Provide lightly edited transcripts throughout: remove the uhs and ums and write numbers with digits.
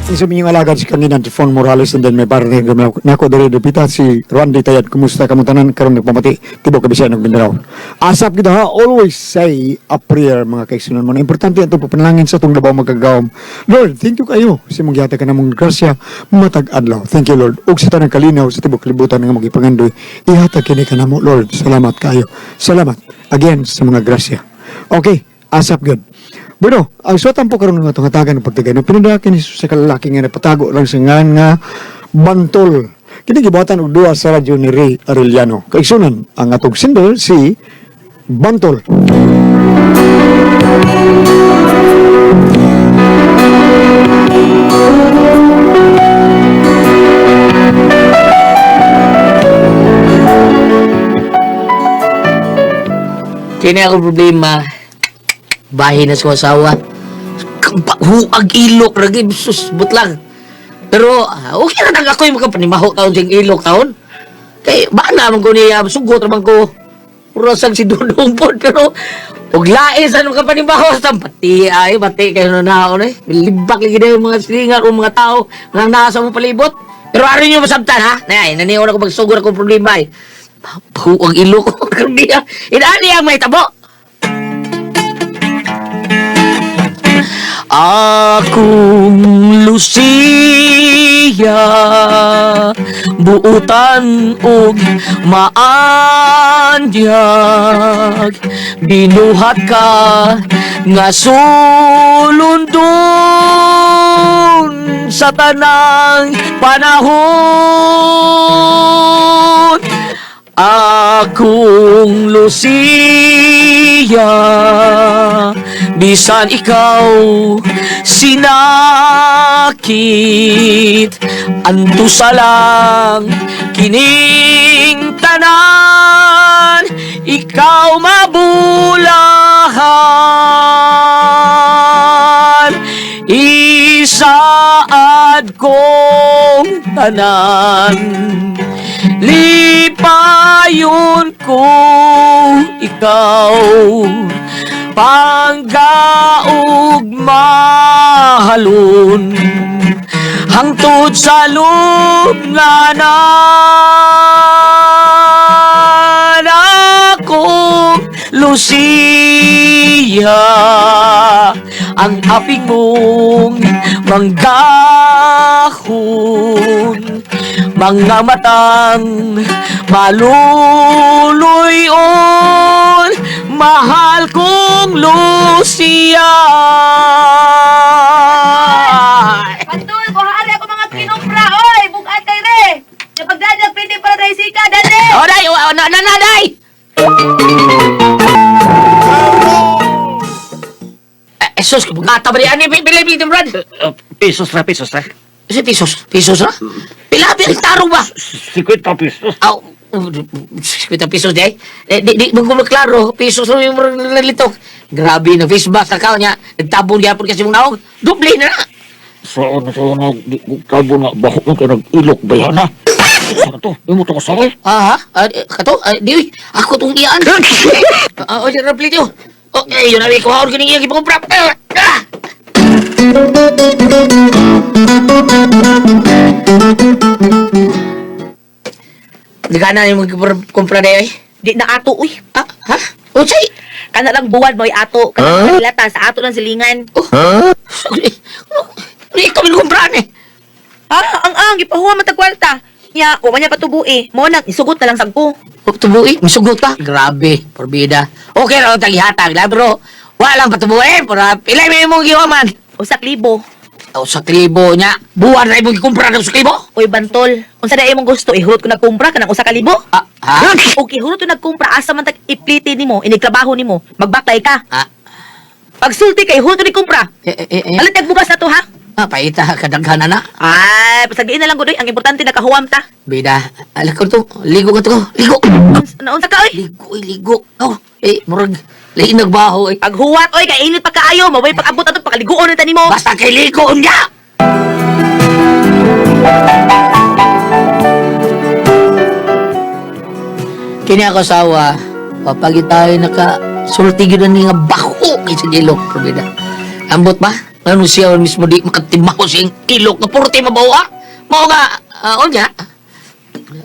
Isa minyong alagad si Kanginan Fon Morales and then may partner nako diri dupita si Randy Tayad. Kumusta kamo tanan karon nagpamati tibuok ka Bisaya ug Mindanao. Asap kita ha, always say a prayer, mga kaigsunan mo. Importante atong papanalangin sa atong labaw magkagawom. Lord, thank you kayo sa imong gihatag kanamong grasya matag adlaw. Thank you, Lord. Ug sa tanang kalinaw sa tibuok kalibutan nga magipangandoy, ihatag kini kanamo, Lord. Salamat kayo. Salamat again sa mga grasya. Okay, asap good. Bueno, ang suwatan po karon nga itong hatagan ng pagtagay. No, pinadakin ni Jesus sa kalalaki nga napatago lang sa ngan nga Bantol. Kini gibuhatan og duha sa radyo ni Ray Arellano. Kaigsunan ang atong sender si Bantol. Kini ako problema. Bahin na sa asawa. Huag ilok lagi sus butlang. Pero okay ra nang ako'y makapanimaho taon siyang ilok taon. Kay ba na man ko niya sugot ra man ko. Puro sang si Dudong pod pero og lain sa makapanimaho sa pati ay pati kayo na naon eh. Libak lagi na yung mga silingan o mga tao nga nasa mo palibot. Pero aron niyo masabtan ha. Nay, naniyon ako magsugod akong problema eh. Huwag ilok ko. Inaani ang may tabo. Akong Lucia, buutan og maanyag, binuhat ka nga sulundon sa tanang panahon. Akong Lucia, bisan ikaw sinakit, antusa lang kining tanan, ikaw mabulahan. Isaad kong tanan, lipayon ko ikaw, panggaog mahalon, hangtod sa lubnganan. Akong Lucia, ang aping mong manggahon, mga matang maluluyon, mahal kong Lucia. Pantul, kuhaan ako mga kinumpra, oy! Bugat kay re! Napagdadag, pwede para dahil sika, dali! Oh, day! Oh, na, na, na, day! Eh, sus, bugata ba niya? Ano, pili, pili, Brad? Pesos ra, pesos ra. Si pesos, pesos ra? Pila, pila, tarong ba? 50 pesos. Aw, 50 pesos di. Eh, di, di, mo klaro, pesos ra yung nalitok. Grabe na face mask na kao niya. Nagtabon gyapon kasi mong naong. Doble na na. Saan sa nag kabo na baho ko kay nag-ilok ba yan ha? Ano to? Imo to kasaway? Ah, ha? Ah, eh, kato? Ah, di, uy. Ako tong iyaan. Ah, oh, di, plate yun. Oh, eh, yun na, ikaw, kining iyang ipakumpra. Ah, ah! Di ka na yung magkumpra na eh. Di na ato, uy! Ah, ha? Unsay? Kana lang buwan mo'y ato. Kana huh? Sa ato lang silingan. Oh. Sorry. Ano ikaw minukumpraan eh? Ah, ang gipahuwa man tag kwarta. Nya, wa man niya patubuhi. Mo nang isugot na lang sagko. Huwag tubuin, masugot pa. Grabe, porbida. Okay ra tag ihatag la bro. Wala lang patubuin, para pilay may imong giwaman. Usak libo. O sa klibo niya, buwan na imong gikumpra ng sa klibo? Uy, Bantol, unsa na imong gusto ihurot ko nagkumpra kanang usa ka libo? Ah, ha? Og ihurot ko nagkumpra asa man tag iplite nimo, inigtrabaho nimo, magbaklay ka. Ah, Pagsulti kay ihurot ko nagkumpra. eh, eh, eh. Alit bugas na to ha. Ah, paita, kadaghan na na. Ay, pasagiin na lang gudoy, ang importante nakahuwam ta. Bida, alak ko to, ligo ka to, ligo. Naunsa ka oy? Ligo, eh, ligo. Oh, eh, murag, lain nagbaho eh. Paghuwat oy kay init pa kaayo, maway pag-abot ato pakaliguon ta nimo. Basta kay ligo niya! Kini ako sawa, papagi tayo naka sulti gyud ni nga bako kay sa ilok, probida. Ambot ba? Ano siya mismo di makatimaho siyang ilok nga puro ti mabawa. Mao nga, unya.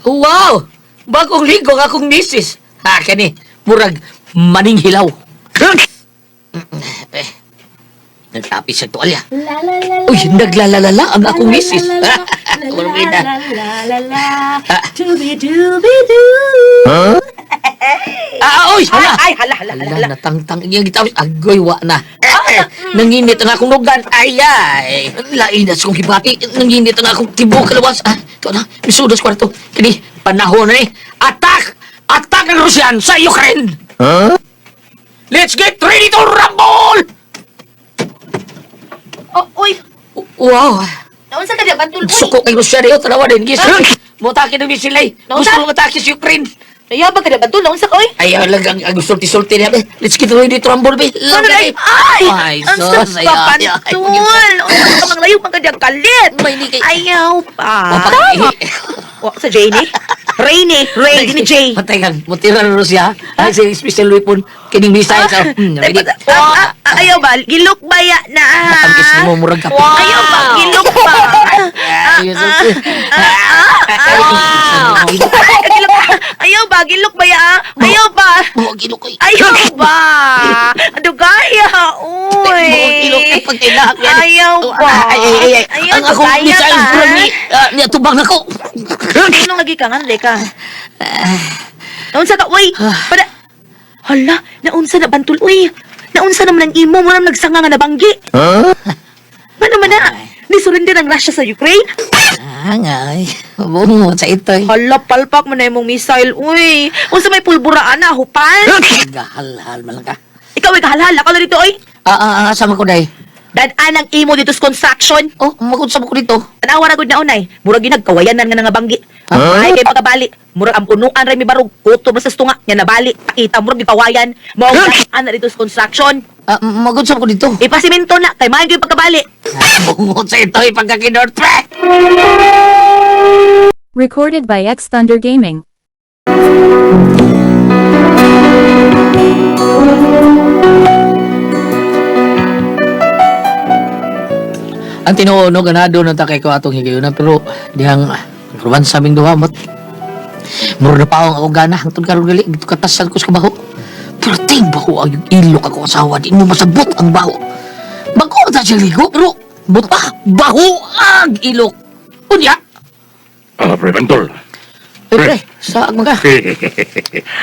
Wow! Bagong ligo ang akong misis. Ha, kani, murag maning hilaw. Eh, nagtapis sa tuwalya. Uy, naglalalala ang akong misis. Walang ina. Ah, uy, hala. Ay, hala, hala, hala, Ala, hala. natangtang iyang gitawis. Agoy, wa na. Eh, nanginit ang akong lugan. Ay, ay. Lain na sa kong hibati. Nanginit ang akong tibok kalawas. Ah, ito na. Misudos kwarto. Kini, panahon na ni. Attack! Attack ang Rusian sa Ukraine! Huh? Let's get ready to rumble! Oh, uy. Wow! Naunsa ka diya, Bantul, uy. Suko kay Rusya niyo. Tanawa din. Gis. Mutaki ng misilay. Naunsa? Gusto mo matake sa Ukraine. Nayabag ka diya, Bantul. Naunsa ka, uy. Ay, lang ang sulti-sulti niya. Be. Let's get ready to rumble, be. Ano na? Ay! Ay, Ang sus. sa Ay, ay, ay, Bantul. Unsa ka manglayo pang ka diya kalit. May ni kay- Ayaw pa. Mapag- Wa sa Janie? Rainy, Ray, di ni Jay. Patay kang, mutira na Rusya. Ay, si special weapon, kining missile sa... Ready? Ah, ah, ayaw ba? Gilok ba ya na? Matangkis mo, murag ka. Ayaw ba? Gilok ba? Ay, sus. Wow. Gilok ba? Ayaw ba? Gilok ba ya? Ayaw ba? Buwag ilok ko'y. Ayaw ba? Dugaya, uy. Buwag ilok ay pagkailahak yan. Ayaw ba? Ay, ay, ay, ay. Ayaw, Ang akong dugaya missile, ka. murag ni... Niatubang na ko. Anong lagi ka? Nga, ka? Naunsa ka, uy! Pada... Hala, naunsa na Bantul, uy! Naunsa naman ang imo, mo naman nagsanga nga nabanggi. Huh? Ano man na? Nisurrender ang Russia sa Ukraine? Ah, nga, ay. Bungo sa ito eh. Hala, palpak mo na imong missile, uy! Unsa may pulbura, ana, hupal? Gahalhal man lang ka. Ikaw ay kahalhal, ako na dito, uy! Ah, sama ko day. Dad-an ang imo dito sa construction. Oh, magod sama ko dito. Tanawa ra gud na unay. Murag ginagkawayanan nga nangabanggi. Huh? Ay kay pagkabali. Murag ang punuan ra mi barog kutob ra sa tunga nya nabali. Pakita murag gikawayan. Mao ang dad-an na dito sa construction. Ah, magod sama ko dito. Ipasimento na kay maayo gyud pagkabali. Bungo sa ito, ipagkakinortre! Recorded by X Thunder Gaming. Ang tinuo no, ganado na ta kay ko atong higayunan pero dihang ruman sa aming duha mot. Muro na paong ako gana hangtod karon gali katasan ko sa kabaho. Pero ting baho ang ilok ako asawa di mo masabot ang baho. Bago ta siya ligo pero buta baho ang ilok. Unya. Ah, pre, Bantol. Ay, pre, sa mga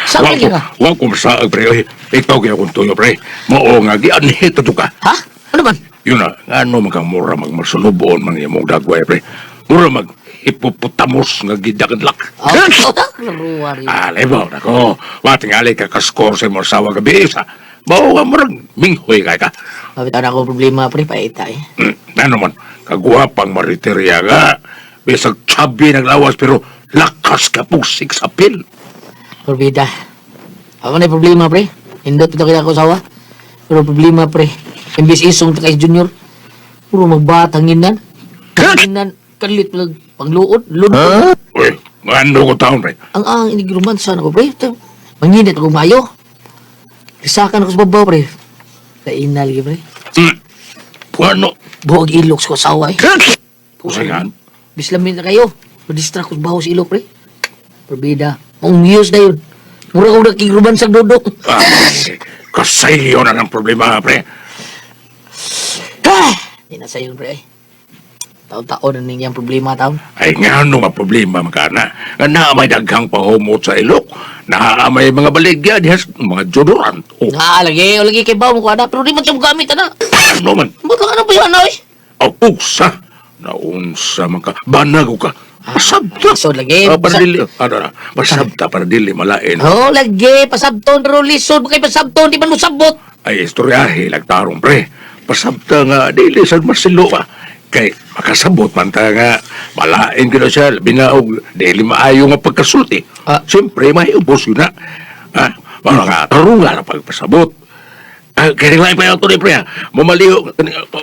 Sa Wa akin ko, ka? wa ko masaag, pre. Oy, ikaw kaya kung tuyo, pre. Mao nga, gianhit to ka. Ha? Ano man? Yun na, ano man kang mura magmasunubon man imong dagway, pre. Mura mag hipopotamos nga gidakadlak. Oh, laruan rin. Ah, lebaw na ko. Watingali ka kaskor sa imong asawa gabi sa. Mao nga murag minghoy kay ka. Mabit na ako problema pre, paita eh. Ano man, kagwapang mariterya ka. Bisag chubby naglawas pero lakas ka pong siksapil. Porbida. Ako na yung problema, pre. Hindot ito kaya ako sawa. Pero problema, pre. Imbis isong ta kay Junior. Puro magbatanginan. Tanginan. Kalit lang. Pangluod. Lunod. Uy, ano ko taon, pre? Ang inigrumansa na ko, pre. Ito, manginit ako mayo. Lisakan ako sa babaw, pre. Kainal, pre. Ano? Buwag ilok sa asawa, eh. Usingan? Bislamin na kayo. Madistract ko sa baho sa ilok, pre. Porbida. Maong news na yun. Mura ko nakigrumansang dudong. Ah, kasayo na ng problema, pre. Ah! Hindi na sa'yo, pre. Taon-taon na ninyang problema, taon. Ay, nga ano nga problema, makana. Nga na may daghang pahumot sa ilok. Na may mga baligya, dihas, mga deodorant. O, Nga, lagi, lagi kay Bao mo ko, ana. Pero di man siya gamit, ana. ano man? Ba't lang ano ba yan, oy? O, usa. Naunsa man ka. Banago ka. Pasabta. So, lagi. Ah, para dili, ano na, pasabta para dili malain. Oh, lagi. Pasabton, pero lisod. Bakit pasabton? Di man mo sabot. Ay, istoryahe, lagtarong, pre. Pasabta nga, dili sa masilo pa. Kay, makasabot man ta nga, malain ko na siya, binaog, dili maayo nga pagkasulti. Ah. Siyempre, may ubos yun na. Ah, mga nga, tarungan ang pagpasabot. Ah, kaya nga pa ito ni pre, ha. Mamalihog,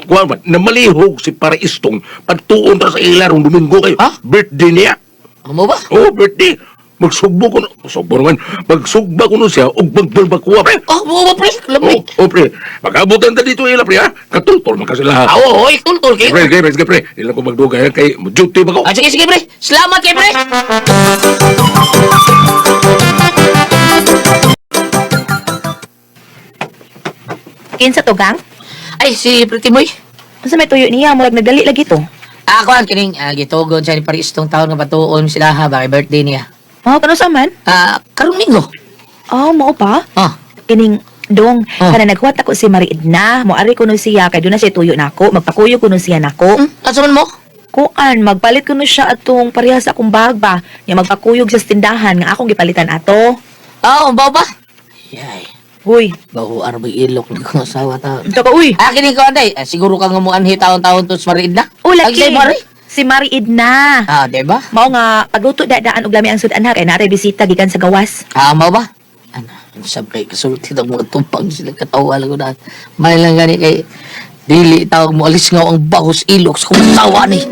kuwan ba, namalihog si Paraistong, pagtuon ta sa ila rong Domingo kayo. Ha? Birthday niya. Ano mo ba? Oh, birthday. Magsugbo ko, sugbo naman. Magsugba ko no siya og magbalbakuha, pre. Oh, mo ba pre? Lamig. Oh, oh, pre. Magabutan ta dito ila, pre, ha? Katultol man ka sila. Ah, oo, oy, tultol kayo. Pre, pre, pre, pre. Di lang ko magdugay, ha? Kay duty ba ko? Ah, sige, sige, pre. Salamat kay pre. Kinsa to gang? Ay, si Pretty Boy. Unsa may tuyo niya murag nagdali lagi to. Ah, kuan kining gitugon siya ni Paris tong taon nga patuon sila ha, ba kay birthday niya. Oh, kano sa man? Ah, karong linggo. Oh, mao pa. Oh, Kining dong, Oh. kana naghuwat ako si Marie Edna. Moari kuno siya kay doon na siya tuyo nako, magpakuyo kuno siya nako. asa man mo? Kuan, magpalit kuno siya atong parehas sa akong bag ba. Nya magpakuyog sa tindahan nga akong gipalitan ato. Ah, umbaw ba? Yay, Huy, baho arabay ilok ng kong asawa ta. unsa ka uy? Ah, kining ko anday. Ah, siguro ka nga mo anhi taon-taon to sa Mariid na. Oh, Ang laki. say, Mari. Si Marie Edna. Ah, di ba? Mao nga pagluto daan og lami ang sudan ha kay naray bisita gikan sa gawas. Ah, mao ba? Ano, sabay kasulti ng mga tumpang sila katawa lang ko na. May lang gani kay dili tawag mo alis nga ang bahos ilok sa kong asawa ni.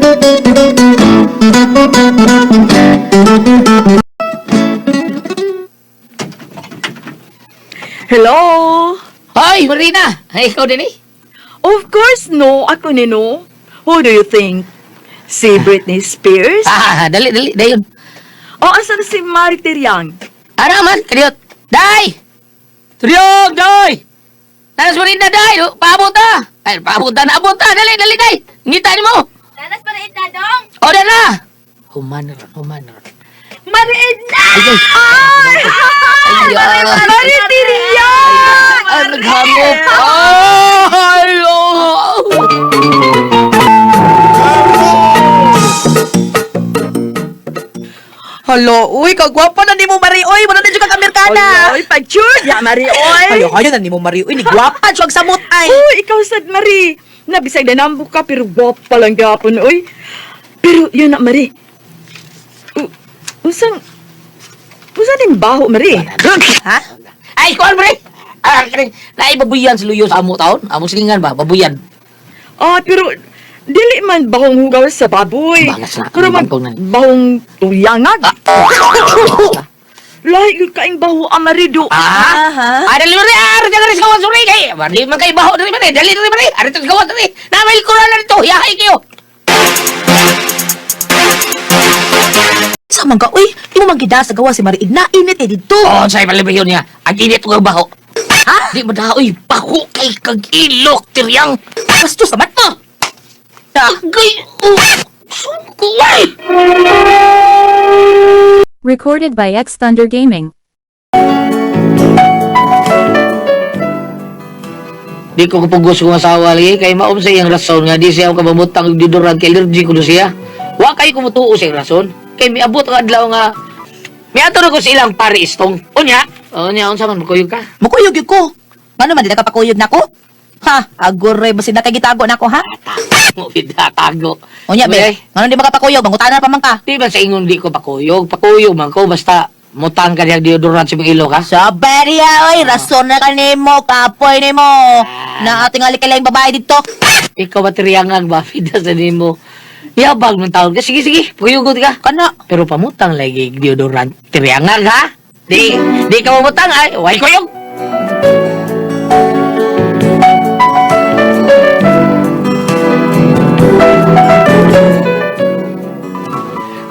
Hello? Hoy, Marina! Ay, ikaw din eh. Of course, no. Ako ni no. Who do you think? Si Britney Spears? Ah, dali, dali, dayon. O asan si Mari Tiriang? Ara man, kadiyot. Day! Triyog, day! Tanas Marina, day! Oh, paabot ta! Ay, paabot ta, naabot ta! Dali, dali, day! Ngita ni mo! Nanas Marie Edna dong. O, na! Human ron, human ron. Mari Edna! Ay, ay! Ay, ay! Mari Tiriang! Ay, naghangop! Ay, oh! Hala, uy, kagwapa na ni mo, Mari, uy. Wala na dyan kang Amerikana. Oy, pag-sure! Ya, Mari, oy! Hala, kayo na ni mo, Mari, uy. Ni gwapa, siya ang samot, ay. Uy, ikaw sad, Mari. Nabisag na nambo ka, pero gwapa lang gapon, oy. Pero yun na, Mari. Usang... Usan din baho, Mari? Ha? Ay, kuan, pre! Ah, kaning, naibabuyan sa luyo sa amo taon. Amo silingan ba? Babuyan. Ah, pero dili man bahong hugaw sa baboy. Balas na, Pero man ang bangkong na. bahong tuyangag. Lahi gyud kaing baho amarido. Ah? Aha. Ah, dali mo rin! Ah, dali rin sa gawas rin! Kay, di man kayo baho dali man eh! Dali dali man eh! Ari to sa gawas dali! Namail ko na dito! Yahay kayo! Sa man ka, uy. Di mo man gida sa gawa si Mari Edna. Init eh dito. Oh, say pala yun niya. Ang init ko ang baho. Ha? Di ba na, uy, baho kay kag ilok, tiryang. Bastos naman. Ah! Agay, oh, sungko, ay! Recorded by X Thunder Gaming. Di ko kapugos kong asawa lagi, kay maom sa iyang rason nga, di siya kabamutang diduran kay allergy ko do siya. Wa kay kumutuo sa iyang rason. Kay miabot ang adlaw nga, miato na ko sa ilang pari istong. Unya, unya, unsa man, makuyog ka? Mukuyog yun ko. Ano man, di nakapakuyog na ko? Ha? Agoy, basin na kay gitago na ko, ha? Tago, tago. Unya, be. Ano di makapakuyog? Mangutana pa man ka. Di ba sa ingon di ko pakuyog? Pakuyog man ko, basta mutang ka niyang deodorant sa mga ilok, ha? Sabi niya, oy, rason na ka nimo, kapoy nimo. Na ating kailang babae dito. Ikaw ba tiriyangang ba? Fida sa nimo. Yabag ng taon ka. Sige, sige, pakuyog ka. Kana. Pero pamutang lagi deodorant. Tiriyangang, ha? Di, di ka mamutang, ay. Way kuyog!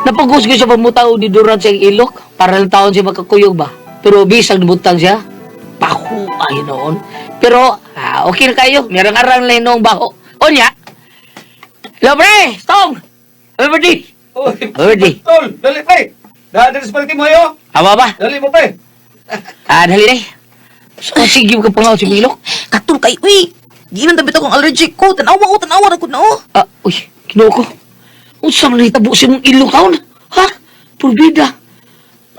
Napagos ko siya pamutang og deodorant sa iyang ilok. Para lang taon siya makakuyog ba? Pero bisag nabutang siya, baho ay noon. Pero, okay na kayo. Merang arang lang noong baho. Onya! Hello, pre! Stong! Happy birthday! Uy, Happy birthday! tol, dali pre. Dali sa paliti mo ayo. Aba ba? Dali mo pre. Ah, dali na. So, sige ka pangaw si Milok. Katul kay, uy. Giinom tabi to kong allergic ko. Tanawa, oh, tanawa na ko na, oh. Ah, uy, kinuha ko. Unsa man nahitabo sa imong ilok taon? Ha? Purbida.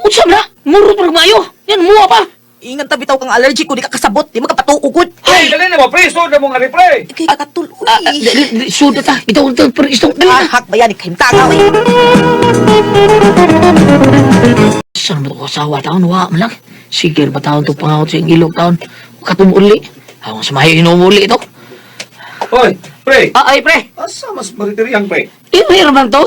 Unsa man na? Muro pa maayo. Yan, muha pa. Ingat tabi taw kang allergic ko, di ka kasabot, di makapatuo gud. Pre, dali na mo pre. Sud na mo nga rin pre. Kay katul, uy. Ah, ah, dali, dali, suda ta. Ito, ito, pero istong, dali na. Ah, hak ba yan, kahimta ka, uy. Saan mo ko asawa taon? Wa man lang. Sige ba taon to pangaw sa iyong ilok taon? Katumuli. Awang samayo inumuli ito. Hoy, pre. Ah, ay, pre. Asa mas maritiriyang pre? Ito man to.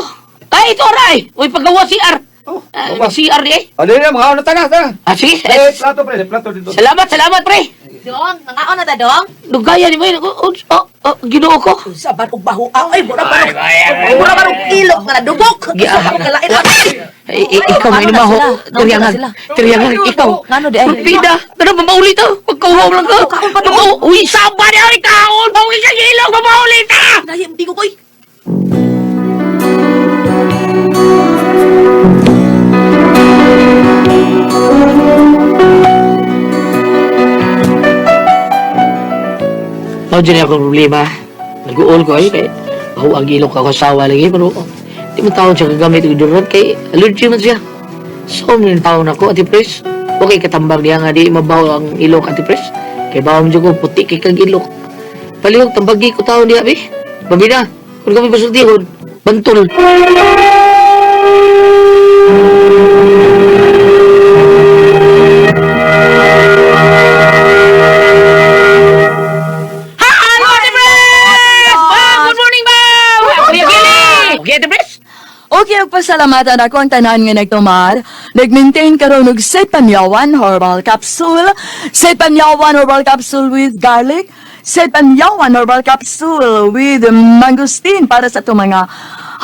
Ay, ito, aray. Uy, paggawa si R. Oh, Ah, ba? CR di eh. Ah, dili na, mga ano, tana, tana. Ah, sige. Eh, plato, pre, plato dito. Salamat, salamat, pre. Dong, nangaon na ta, dong? Dugaya ni mo yun. Oh, oh, oh, oh, Ginoo ko. Unsa ba og baho? Ay, mura ba mura ba og ilok nga nadubok? Unsa ba og kalain? Eh, eh, ikaw may namaho. Tiryangan. Tiryangan, ikaw. Ngano di ay? Pida, tara, mamauli ta. Pagkawaw lang ka. Uy, saba niya, ay, kaon. Bawi ka ilog, mamauli ta. Dahil di ko koy. Mao dyan ako problema. Nag-uol ko ay kay bahu ang ilok ako asawa lagi pero di mo taon siya gagamit og durot kay allergy man siya. So man taon ako Ate Pres. Okay katambag niya nga di mabaho ang ilok, Ate Pres. Kay baho man jud ko puti kay kag ilok. Palihog tambagi ko taon diha be. Babina, kun kami basultihon, bantol. Hello, Ate Pres! Ma'am, good morning, ma'am! Kuya Gili! Okay, Ate Pres? Okay, ug pasalamatan ako ang tanan nga nagtumar. Nag-maintain karon og Sepanyawan Herbal Capsule, Sepanyawan Herbal Capsule with garlic, Sepanyawan Herbal Capsule with mangosteen para sa itong mga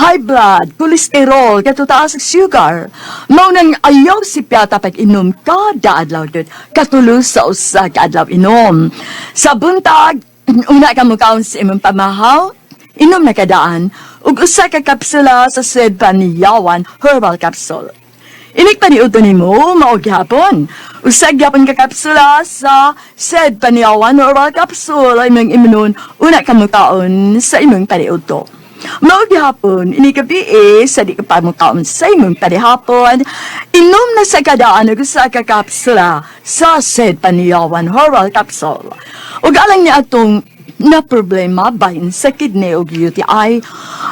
high blood, cholesterol, katutaas ug sugar. Mao nang ayaw si Piata pag inom kada adlaw dud, katulo sa usa ka adlaw inom. Sa buntag, una ka mukaon sa imong pamahaw, inom na kadaan ug usa ka kapsula sa Sedpaniyawan Herbal Capsule. Inig paniudto nimo mao gihapon. Usa gyapon ka kapsula sa Sedpaniyawan Herbal Capsule ay imong imnon una ka mukaon sa imong paniudto. Mao gihapon ini gabi eh, sa di ka pa mukaon sa imong panihapon, inom na sa kadaan ug usa ka kapsula sa Sedpaniyawan Herbal Capsule. Ug alang niya atong na problema bahin sa kidney o UTI.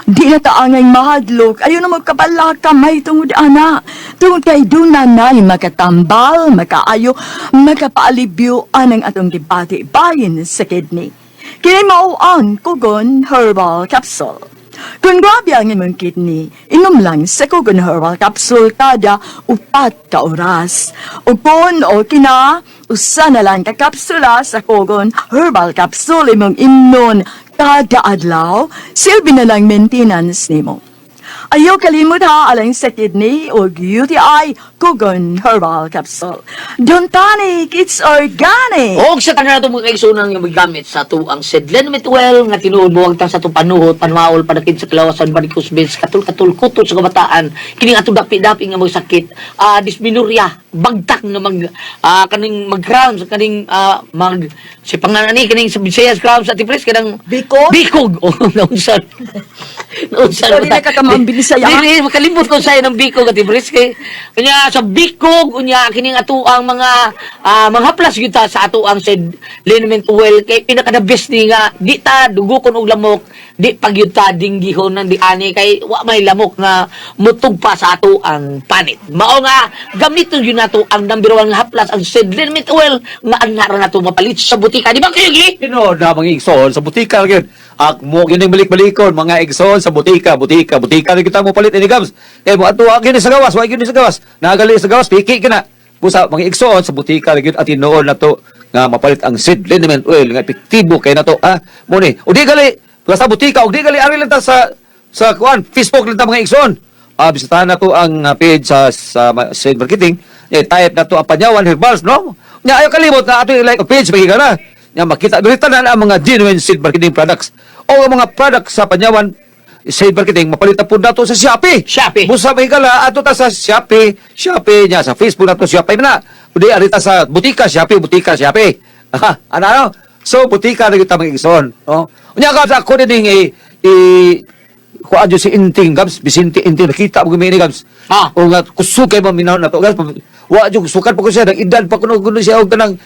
Di na taangay mahadlok. Ayaw na magkabalaka, may tungod ana. Tungod kay doon na na'y makatambal, makaayo, makapaalibyo anang atong gibati bahin sa kidney. Kini mao ang Kugon Herbal Capsule. Kung grabe ang imong kidney, inom lang sa Kugon Herbal Capsule kada 4 ka oras. O kung o kina, usa na lang ka kapsula sa Kugon Herbal Capsule imong imnon kada adlaw, silbi na lang maintenance nimo. Ayaw kalimot ha alang sa kidney o UTI, Kugon Herbal Capsule. Don't panic, it's organic! Og sa tanan nato mga kaigsuonan nga migamit sa ato ang Sedlen Mitwell nga tinuod buwag ta sa atong panuhot, panmaol, panakit sa kalawasan, varicose veins, katul-katul, kutot sa kabataan, kini atong dapi-dapi nga magsakit, dysmenorrhea, bagtak nga mag kaning mag cramps, kaning mag si pangalan ni kaning sa Visayas cramps at Pres kanang Bikog? Bikog. Oh, naunsan. Naunsan. Sorry, nakakamang Bisaya. Dili makalimot ko sa ng bikog at Pres kay kanya sa bikog unya kining ato ang mga mga haplas gyud ta sa ato ang said liniment oil kay pinaka the best ni nga di ta dugukon og lamok, di pagyud ta dinggihon ng di ani kay wa may lamok nga mutug pa sa ato ang panit. Mao nga gamiton gyud nato ang number 1 nga haplas, ang said liniment oil nga ana ra nato mapalit sa butika, di ba kayo gili? Tinuod na mga igsoon sa butika gyud. Ak mo gining balik-balikon mga igsoon sa butika, butika, butika na kita mo palit ini gams. Kay mo ato gyud sa gawas, wa gyud sa gawas. Nagali sa gawas piki ka na. Busa mga igsoon sa butika gyud at tinuod na to nga mapalit ang seed liniment oil nga epektibo kay nato ah. Mo ni. O di gali sa butika og di gali ari lang ta sa kuan Facebook lang ta mga igsoon. Ah, bisitahan na to ang page sa seed marketing. Eh, type na to ang Panyawan Herbals, no? Nya ayo kalimot na ato i-like ang page magiga na. Nya makita diri tanan ang mga genuine seed marketing products o ang mga products sa Panyawan Seed Marketing mapalit na pud nato sa Shopee. Shopee. Busa mahigala ato ta sa Shopee, Shopee nya sa Facebook nato Shopee man na. Udi ari ta sa butika Shopee, butika Shopee. Ah, ano ano? So butika na gyud ta mga igsoon, no? Unya ka sa ako din i kuan jud si Inting Gabs, Vicente Inting nakita mo gumini Gabs. Ah. O nga kusog kay maminaw na to Gabs. Wa jud sukat pa ko siya nang edad pa kuno kuno siya og kanang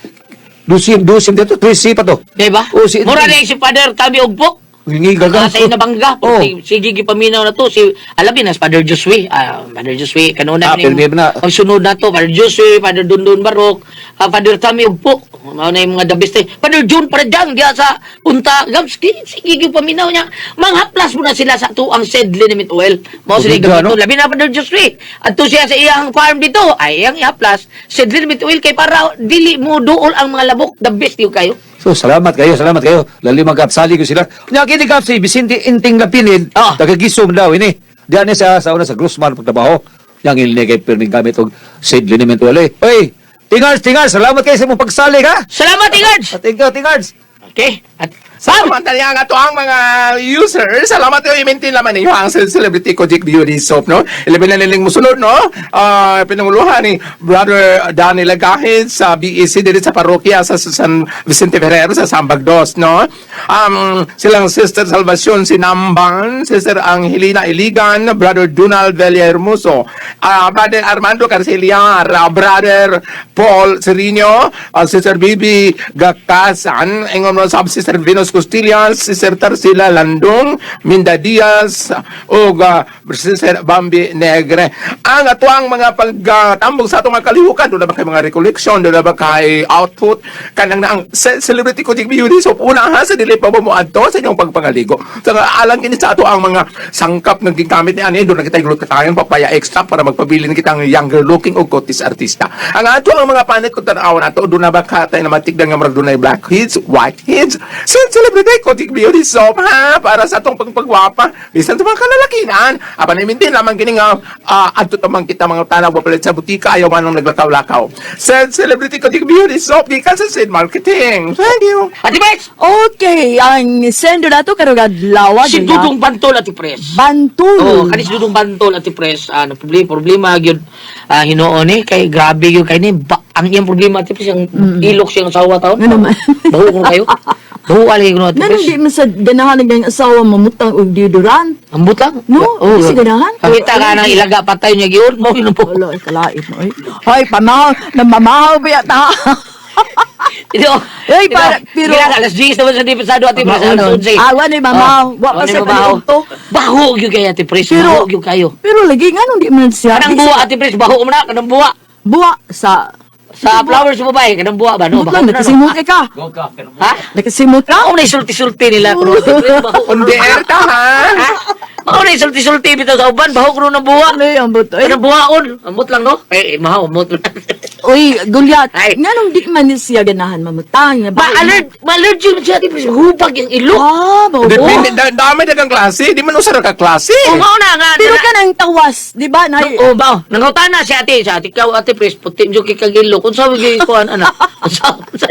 dusim dusim dito 13 pa to. Di ba? O si Mura na si Father Tabi Ugpo. Ngingiga ka. Sa na bangga. Oh. Sige gipaminaw na to si alabi na si Father Josue. Father Josue kanuna Ah, pirmi na. Ang sunod na to Father Josue, Father Dundun Barok, Father Tami Ugpo. Mao na yung mga the best eh. Father June Parajang diya sa Punta Gams. Sige gipaminaw niya. Manghaplas mo na sila sa tuang said liniment oil. Mao sila Bugiga, gamiton. no? Labi na Father Josue. Adto siya sa iyang farm dito. Ay iyang ihaplas said liniment oil kay para dili mo duol ang mga labok. The best yun kayo. So, salamat kayo, salamat kayo. Lali magkapsali ko sila. Nya kini kap si Vicente Inting Lapinid, tagagisom daw ini. Diyan ni siya sa una sa Grossman pagtrabaho. Yang ilni kay pirming gamit og seed liniment wala. Oy, Tingards, Tingards, salamat kayo sa imong pagsali ha. Salamat, Ingards! Thank you, Tingards. Okay. At Samantala nga to ang mga users. Salamat kayo i-maintain laman ninyo ang celebrity Kojik Beauty Soap, no? Ilabi na niling musunod, no? Pinanguluhan ni Brother Danny Lagahid sa BEC dito sa parokya sa San Vicente Ferrer sa Sambag Dos, no? Silang Sister Salvacion Sinamban, Sister Angelina Iligan, Brother Donald Villahermoso, Brother Armando Carceliar, Brother Paul Serino, Sister Bibi Gakasan, ingon mo sa Sister Venus Costillas, Sister Tarsila Landong, Minda Diaz, ug Sister Bambi Negre. Ang atuang mga pagtambong sa atong mga kalihukan, doon na ba kay mga recollection, doon na ba kay output, kanang na ang celebrity ko beauty so una ha sa dili pa mo adto sa inyong pagpangaligo. Sa nga, alang kini sa ato ang mga sangkap nga gigamit ni ani doon na kita glutathione papaya extra para magpabilin kita ang younger looking og kotis artista. Ang ato ang mga panit kung tan-awon ato doon na ba katay na matigdan nga murag dunay black heads, white heads. Sa celebrity Kotik Beauty Soap ha para sa atong pagpagwapa bisan sa mga kalalakihan. Apan imintin lamang kini nga adto tamang kita mga tanaw papalit sa butika ayaw man ang naglakaw-lakaw. Sa celebrity Kotik Beauty Soap gikan sa Sid Marketing. Thank you. Ate Pres! Okay, ang sendo na to karong adlaw. Si Dudong Bantol, Ate Pres. Bantul. Oo, kani si Dudong Bantol, Ate Pres. Ano, problema, problema gyud hinuon eh kay grabe gyud kay ni ba, ang iyang problema Ate Pres, ang ilok siyang asawa taon. Nga naman. Baho ko kayo. Baho alay ko Ate Nanong Pres. di man sa ganahan ng asawa mamutang og deodorant. Ambot lang. No, di siya ganahan. Kita ka nang ilaga patay niya gyud mo yun po. Wala, ay kalait mo. Ay, ay pamahaw, namamahaw ba yata? Ito. Ay, para- pero- Kailangan alas 10 naman sa di pasado Ate Pres. Alas 11. Ah, wala mamahaw. Wa pa Wala sa mamahaw. paniudto. Baho gyud kayo Ate Pres. Pero- Baho gyud kayo. Pero lagi nga nung di man siya. Kanang di buwa siya- Ate Pres, baho mo na kanang buwa. Buwa sa... Sa flowers mo ba eh? Kanang buwa ba no? Buot Baho lang, na, no? nakasimot ka. Ha? Nakasimot ka? Ako na isulti-sulti nila kuno Ate Pres. Baho On the air ta ha. Ha? Ako na isulti-sulti bitaw sa uban, baho kuno ng buwa. Ano yung buto? Ay, Kanang buwaon. Amot lang no? Eh, mahaw, amot lang. Uy, Gulyat, Ay. nga nung di man siya ganahan mamutang. Ma-allergy, ma-allergy man siya Ate Pres. Hubag yung ilok. Ah, mao. Depende, dami dagang klase, di man usar ka klase. Oh, mao na nga. Pero kanang tawas, di ba? Nay, Oh, ba? Nangutana si ate, sa ate ikaw ate Pres, puti mo kay kagilo. Kung sa gyud kuan ana. Sa sa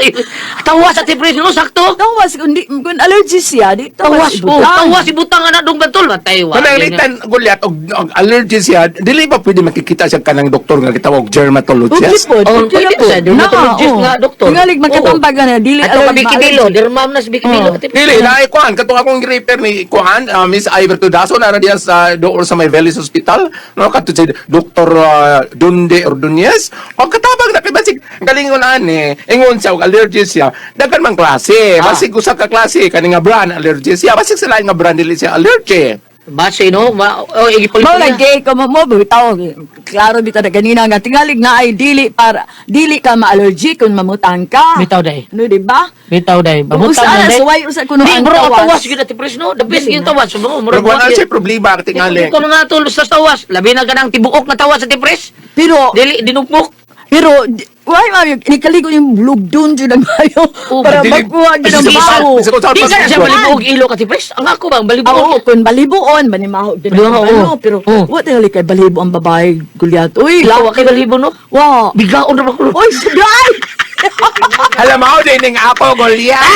tawas ate Pres no sakto. tawas kung di kung allergy siya, di Tawas tawas. oh, ibutang. tawas ibutang ana dong bantol matay wa. Kanang litan gulyat og allergy siya, dili ba pwede makikita siya kanang doktor nga gitawag Okay dermatologist? po, Oh, okay pwede na po. sa dermatologist Na, oo. nga, doktor. Tingalig magkatambag na dili Ato allergy, ka Bikibilo, ma-allergy. dermam na si Bikibilo Oh. ate Pres. Dili na kuan katong akong repair ni kuan Miss Iver Tudaso nara diya sa dool sa may Velis Hospital no kadto si Dr. Dunde Ordonez pagkatabang na kay basig galingon ani ingon siya og allergy siya daghan man klase basig usa ka klase kani nga brand allergy siya basig sa lain nga brand dili siya allergy. Base no, ma oh igipalit. Mao lagi ko mo mo bitaw klaro bitaw na ganina nga tingalig na ay dili para dili ka ma-allergy kung mamutang ka. Bitaw day. No, di ba? Bitaw day. Usa na suway usa kuno Di ang bro, tawas. tawas gyud ate Pres no. The best Dili gyud na. tawas. Mo Pero wala siya problema ang tingali. Ko mga tol sa tawas, labi na kanang tibuok na tawas ate Pres. Pero Dili dinugmok. pero why ma nikaligo yung lugdon jud ang mayo Oh, para dili- magkuha jud ang Di- baho. Di- Di ka na siya balibuog ilok ate Pres. Ang ako bang balibuog? Oo, kung balibuon, banimaho din Balibuon, ang oo. ano, pero Oo. what the hell kay balibo ang babae, Gulyat? Uy, Lawa kay balibo no. Wa. Bigaon ra ba ko. Uy, suday! Alam mo dining ako Goliath.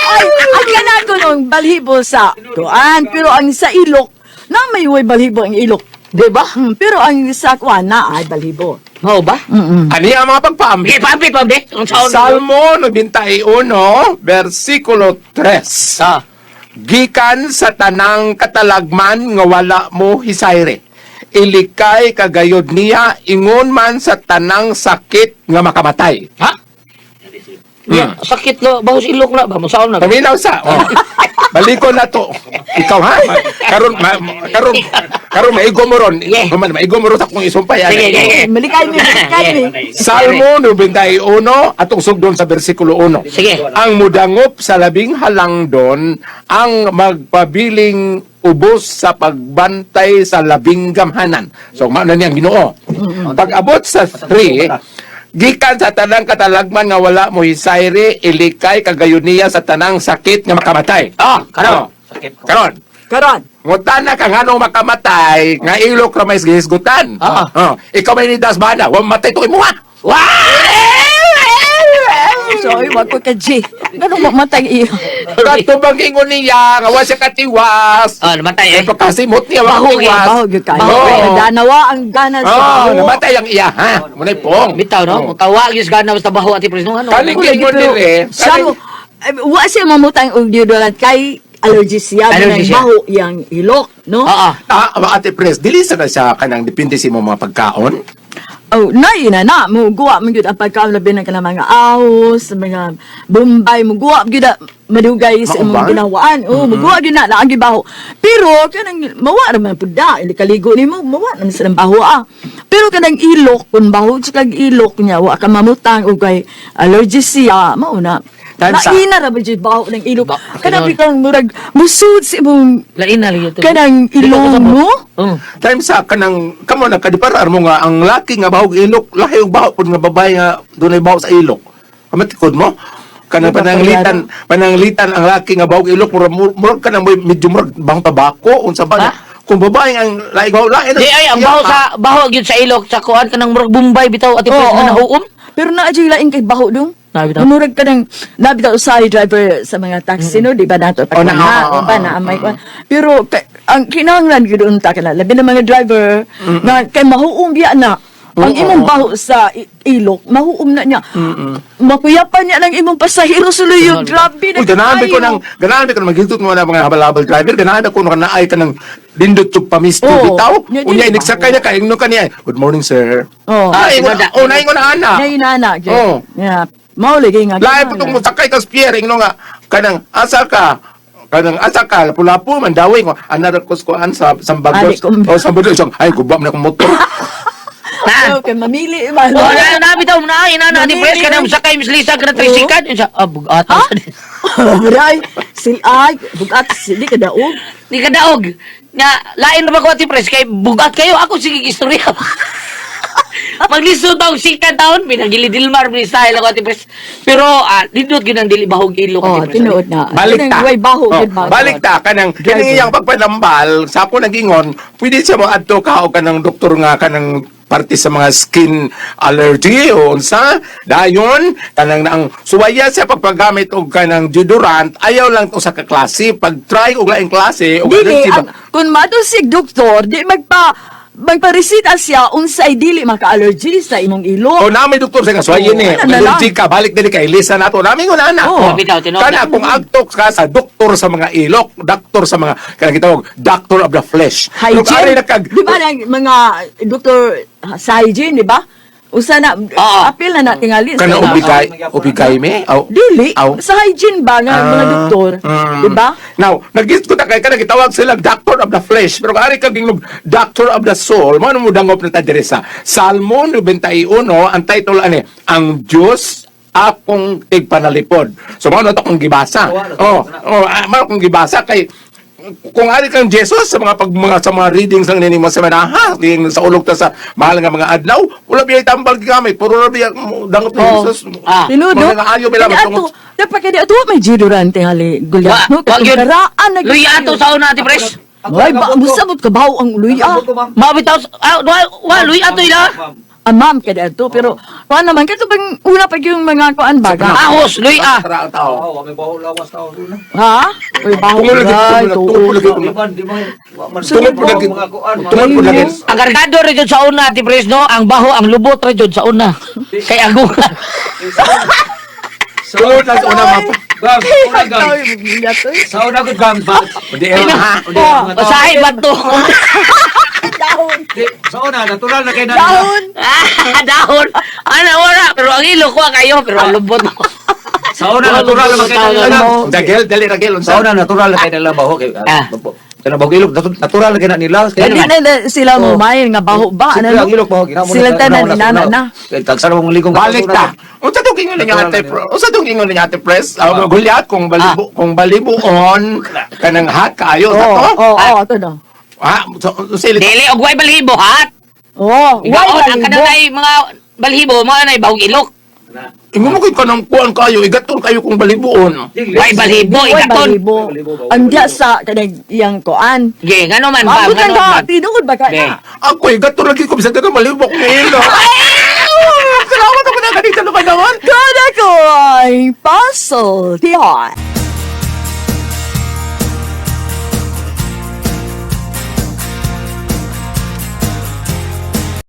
Ay, ang kana ko nung balhibo sa kuan, pero ang sa ilok, na may way balhibo ang ilok. Di ba? Pero ang sa kuan na ay balhibo. Mao ba? Ani ang mga pagpaambit. Okay, paambit, paambit. Ang saon. Salmo 91, versikulo 3. Ah. Gikan sa tanang katalagman nga wala mo hisayre. Ilikay kagayod niya ingon man sa tanang sakit nga makamatay. Ha? Ya, sakit lo, bahos ilok na ba? Masaon na. Paminaw sa. Oh. Balikon na to. Ikaw ha? Karon karon karon maigo mo ron. Yeah. Human maigo mo ron sa akong isumpay. Sige, sige, sige. Malikay mi, malikay mi. Salmo 91 atong sugdon sa bersikulo 1. Sige. Ang mudangop sa labing halangdon ang magpabiling ubos sa pagbantay sa labing gamhanan. So mao na niya ang Ginoo. Pag-abot sa 3, gikan sa tanang katalagman nga wala mo hisayri, ilikay kagayon niya sa tanang sakit nga makamatay. Ah, karon. Oh. Karon. Karon. Ngutan na kang ano makamatay, nga ilok ra may gihisgutan. Ah. Oh. Ikaw may nidas bana, wa matay to imuha. Sorry, wag ko ka G. Ganun mamatay iyo. Katubang ingon niya, nga wa siya katiwas. Ah, namatay eh. Kay pagkasimot niya, wa Baho, katiwas. Baho gyud kayo. Oo. Danawa ang gana sa Oh, baho. namatay ang iya, ha? Munay pong. Bitaw no, Oh. tawag yus gana basta baho ati pres no ano. Kaling ingon dire, Siya mo, eh, wa siya mamutang og deodorant kay allergy siya Allergy ng siya. baho yang ilok, no? Oo. Ah, Ate Pres, dili sa na siya kanang depende sa imong mga pagkaon. Oh, na yun na na. Muguwa mo gyud ang pagkaon labi na kanang mga ahos, mga bombay, muguwa gyud na madugay sa imong Mauban? ginawaan. Oh, muguwa gyud na naagi baho. Pero kanang mawa ra man pud na, ili kaligo nimo, mawa na sa baho ah. Pero kanang ilok kun baho sa kag ilok niya, wa ka mamutang og kay allergy siya, mao na. Time sa- Laina ra ba jud baho ng ilok. Ba- Kanang tinuod. bitang murag musud sa imong Lain na lagi to. kanang Di ko ilong kasabot. mo. Oh. Time sa kanang kamo na kadiparar mo nga ang laki nga bahog ilok, lahi og baho pud nga babae nga dunay baho sa ilok. Kamatikod mo? Kanang Di ba, pananglitan, pananglitan ang laki nga bahog ilok murag murag kanang medyo murag bahong tabako unsa ba? Ha? Kung babae ang lahi baho lahi na- Di ay ang baho sa baho gyud sa ilok sa kuan kanang murag Bombay bitaw ati pres Oo, nga oo. nahuom. Pero naa jud lain kay baho dong. Naa bitaw. Murag ka ng nabitaw usahay driver sa mga taxi no, di ba nato Oh, na- na, oo, di ba oo, na may kuan. Pero kay, ang kinahanglan gyud unta kana labi na mga driver na kay mahuom biya na. Ang imong baho sa ilok, mahuom na niya. Makuyapan niya ng imong pasahero sa luyo. Grabe na Uy, ganahan kayo. ko nang ganahan ko nang maghiltot mo na mga habal-habal driver, ganahan ko nang naay ka ng lindot tug pamisto Oo. bitaw. Nya, Unya dili inigsakay niya kay ingno ka niya. Good morning, sir. Oo. Ah, ingon, tinada. oh, naingon na ana. Ngayon na na. Oo. Yeah. Mao lagi nga. Lahi po itong musakay ka spear, ingno nga kanang asa ka kanang asa ka lapu-lapu man daway ko another kuskuan sa sambagos Ali, kum- o sambagos ay guba man akong motor. Na. Okay, mamili man. Oh, na na bitaw na ay na na ati pres Mamili. kanang sakay Miss Lisa kana tricycle unsa ah bugat. Aray, sil ay, bugat sili ka daog. Di ka daog. Nga lain ra ba ko ati pres kay bugat kayo ako sige istorya. Maglisod ang sikan taon pinagili-dilmar ni style ako ati pres. Pero lindot gyud ang dili bahog ilok Oh, ati pres. tinuod na. Balik ta. Kanang way baho Oh, gid ba? balik ta kanang Driver. kini iyang pagpanambal sa ako nagingon, pwede siya mo adto ka o kanang doktor nga kanang parte sa mga skin allergy o unsa dayon kanang ang suwaya siya pagpagamit og kanang deodorant ayaw lang to sa kaklase pag try og laing klase og Dili, allergy ba ang, kung matusig doktor, di magparesita siya unsay dili maka-allergy sa imong ilok. O nami doktor sa kasuwayin Oo, eh. ano na lang. Allergy ka, balik dili kay Lisa nato. Nami ko na na. Oo. Bitaw, tinuod Kana na. kung agtok ka sa doktor sa mga ilok, doktor sa mga kanang gitawag doctor of the flesh. Pero kung ari Hygiene. na kag- Di ba ang mga doktor sa hygiene, di ba? Usa na Oo. apil na na tingali. Kana ubigay, ubigay me? Aw. Dili Aw. sa hygiene ba nga mga Ah, doktor, mm. di ba? Now, nagis ko ta kay kana gitawag sila doctor of the flesh, pero kung ari kag ingnog doctor of the soul, mao mo dangop na ta diri sa Salmo 91, ang title ani, ang Dios akong tigpanalipod. So mao na to akong gibasa. Oh, mao akong gibasa kay kung ari kang Jesus sa mga pag mga sa mga readings lang nini mo sa manaha, ding sa ulog ta sa mahal nga mga adlaw, wala biya tambal gigamit, puro ra biya dangop ni Oh. Jesus. Ah. Tinuod, no? Mga ayo bila Kaya ato, dapat kaya ato may deodorant tingali Wa, Goliath, no? wa gyud. Karaan na Luya ato sa una ati pres. Ay, ba, musabot ka baho ang luya. Mabitaw ah wa, wa luya ato ila. Ah, ma'am, kaya ato. Pero, kuan naman, kato bang una pa yung mga kuan baga? Ahos luya. Tara ang tao. Oh, may baho lawas tao doon. Ha? Uy, baho. Tungod lagi, Ay, tungod lagi, tuod. tungod Di ba, di ba, wa man- Tungod po lagi. Mga kuan, mga- Tungod po lagi. Ang kargado ra jud sa una ati pres no, ang baho ang lubot ra jud sa una. Kay aguhan. Tungod lang sa una mapa. Gam, una, gam. Ay, magbingat, oy. Sa una gud gam, ba? Di ha. Basahin ba to? Dahon. Di, sa una natural na kay na. Dahon. Ah, dahon. Ana wala pero ang ilok wa kayo pero ang lubot. Sa una, natural naman kayo nila, Gabs. Dagel, dali ragel Sa unsa? una, natural na kayo nila baho. Kay, kanang baho ilok, natural na kayo na nila. Kaya di na sila mo main nga baho ba? Siyempre, Ano? ang ilok baho. Ginamo na- Sila tanan na- inana na. Kay tagsa na mong ligong Balik ta. Unsa tong ingon niya Natural ate na pre? Unsa tong ingon niya ate pres? Ah, gulyat kung balibo kung balibuon kanang hat kaayo sa Oo, to. oo, oo, ito no. Ha, so, sila Dili og way balhibo hat. Oo, why Igaon ang balibo? kanang ay mga balhibo mga nay bahog ilok. Ingon mo kay kanang kuan kayo, igaton kayo kung balibuon. Way balhibo Why igaton. balibo? Andya sa kanang iyang kuan. Ge, ngano man ba? Mabot lang Ngano ka, man? tinuod ba ka Be. na? Ako igaton lagi ko bisag ka balibo kung ilo. Salamat ako na ganito na naman. Kada ko ay puzzle, tiyan.